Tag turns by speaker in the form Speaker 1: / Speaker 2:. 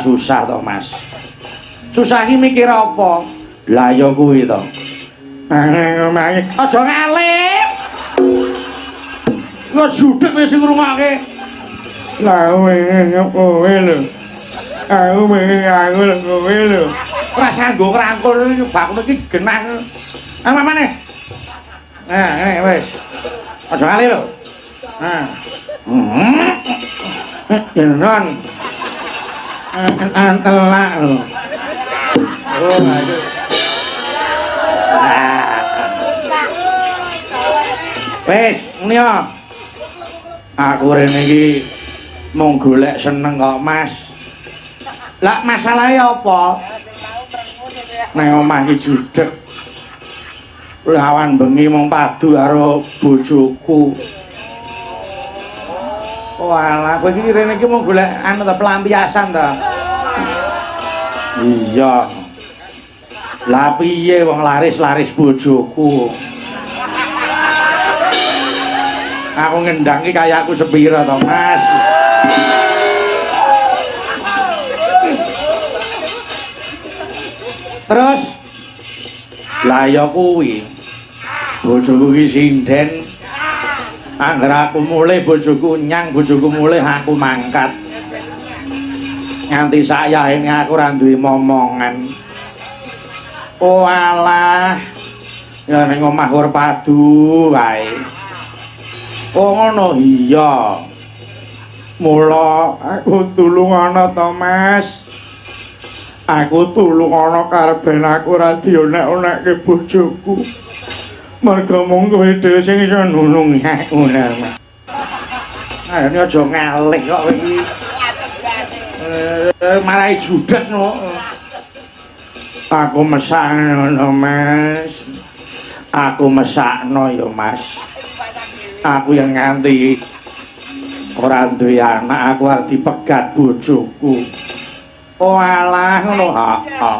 Speaker 1: susah to, Mas. Susah iki mikir apa? Lah ya kuwi to. Aja ngalih. Kok judeg wis sing ngrungokke.
Speaker 2: Lah kowe lho. Aku pengen aku lho kowe lho.
Speaker 1: Ora sanggo ngrangkul bakul iki genah. Ah mamane. Nah, ngene wis. Aja ngalih lho. Nah. Jenon. Antelak lho. Oh, aduh. Ah. Wis, ngene ya. Aku rene iki mung golek seneng kok, Mas. Lah masalahe apa? Nang omah iki judeg. Lawan bengi mung padu karo bojoku. Walah, kowe iki rene iki mung golek anu ta pelampiasan ta? Iya. Lah piye wong laris-laris bojoku. Aku ngendang iki kaya aku sepira to, Mas? Terus lah ya kuwi. Bojoku iki sinden. Angger aku mulih bojoku nyang, bojoku mulih aku mangkat. Nganti sayahene aku ora duwe momongan. Oh alah. Ya ning omah ora padu wae. Oh ngono iya.
Speaker 2: Mula aku tulung ana to, Mas. Aku tulung ana karben aku ora dionek-onekke bojoku. Merga mung kowe dhewe sing iso nulungi aku.
Speaker 1: Nah, ini aja ngalih kok kowe iki. Marai judeg no.
Speaker 2: Aku mesakno, Mas.
Speaker 1: Aku mesakno ya, Mas. Aku yang nganti ora duwe anak, aku arep dipegat bojoku. Oh alah ngono. Heeh.